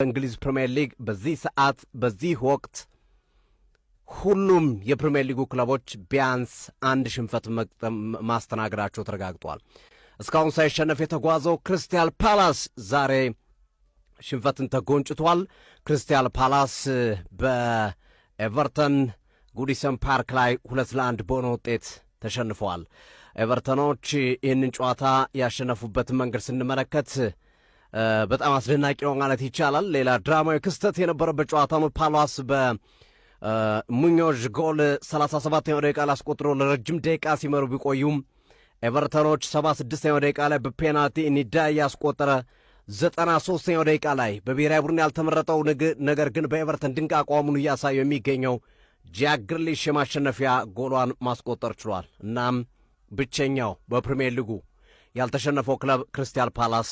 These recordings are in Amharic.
በእንግሊዝ ፕሪምየር ሊግ በዚህ ሰዓት፣ በዚህ ወቅት ሁሉም የፕሪምየር ሊጉ ክለቦች ቢያንስ አንድ ሽንፈት ማስተናገዳቸው ተረጋግጧል። እስካሁን ሳይሸነፍ የተጓዘው ክሪስታል ፓላስ ዛሬ ሽንፈትን ተጎንጭቷል። ክሪስታል ፓላስ በኤቨርተን ጉዲሰን ፓርክ ላይ 2-1 በሆነ ውጤት ተሸንፈዋል። ኤቨርተኖች ይህንን ጨዋታ ያሸነፉበትን መንገድ ስንመለከት በጣም አስደናቂ ነው ማለት ይቻላል። ሌላ ድራማዊ ክስተት የነበረበት ጨዋታ ነው። ፓላስ በሙኞዥ ጎል 37ኛው ደቂቃ ላይ አስቆጥሮ ለረጅም ደቂቃ ሲመሩ ቢቆዩም ኤቨርተኖች 76ኛው ደቂቃ ላይ በፔናልቲ ኒዳይ ያስቆጠረ፣ 93ኛው ደቂቃ ላይ በብሔራዊ ቡድን ያልተመረጠው ነገር ግን በኤቨርተን ድንቅ አቋሙን እያሳየው የሚገኘው ጃክ ግሪሊሽ የማሸነፊያ ጎሏን ማስቆጠር ችሏል። እናም ብቸኛው በፕሪምየር ሊጉ ያልተሸነፈው ክለብ ክሪስታል ፓላስ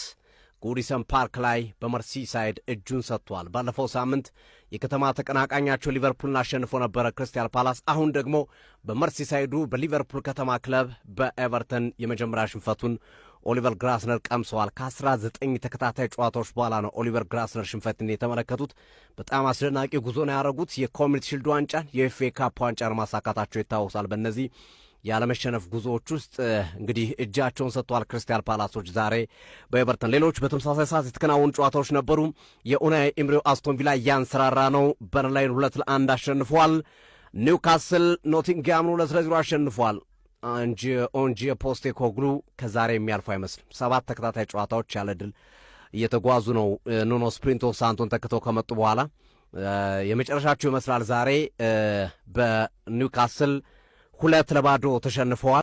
ጉዲሰን ፓርክ ላይ በመርሲሳይድ እጁን ሰጥቷል። ባለፈው ሳምንት የከተማ ተቀናቃኛቸው ሊቨርፑልን አሸንፎ ነበረ ክሪስታል ፓላስ። አሁን ደግሞ በመርሲሳይዱ በሊቨርፑል ከተማ ክለብ በኤቨርተን የመጀመሪያ ሽንፈቱን ኦሊቨር ግራስነር ቀምሰዋል። ከ19 ተከታታይ ጨዋታዎች በኋላ ነው ኦሊቨር ግራስነር ሽንፈትን የተመለከቱት። በጣም አስደናቂ ጉዞ ነው ያደረጉት። የኮሚኒቲ ሺልድ ዋንጫን፣ የኤፍኤ ካፕ ዋንጫን ማሳካታቸው ይታወሳል። በእነዚህ ያለመሸነፍ ጉዞዎች ውስጥ እንግዲህ እጃቸውን ሰጥተዋል ክሪስታል ፓላሶች ዛሬ በኤቨርተን። ሌሎች በተመሳሳይ ሰዓት የተከናወኑ ጨዋታዎች ነበሩ። የኡናይ ኤምሪው አስቶን ቪላ እያንሰራራ ነው። በርንላይን 2-1 አሸንፏል። ኒውካስል ኖቲንግሃምን 2-0 አሸንፏል። አንጂ ፖስቴኮግሉ ከዛሬ የሚያልፉ አይመስልም። ሰባት ተከታታይ ጨዋታዎች ያለ ድል እየተጓዙ ነው። ኑኖ ኤስፕሪቶ ሳንቶን ተክተው ከመጡ በኋላ የመጨረሻቸው ይመስላል። ዛሬ በኒውካስል 2-0 ተሸንፈዋል።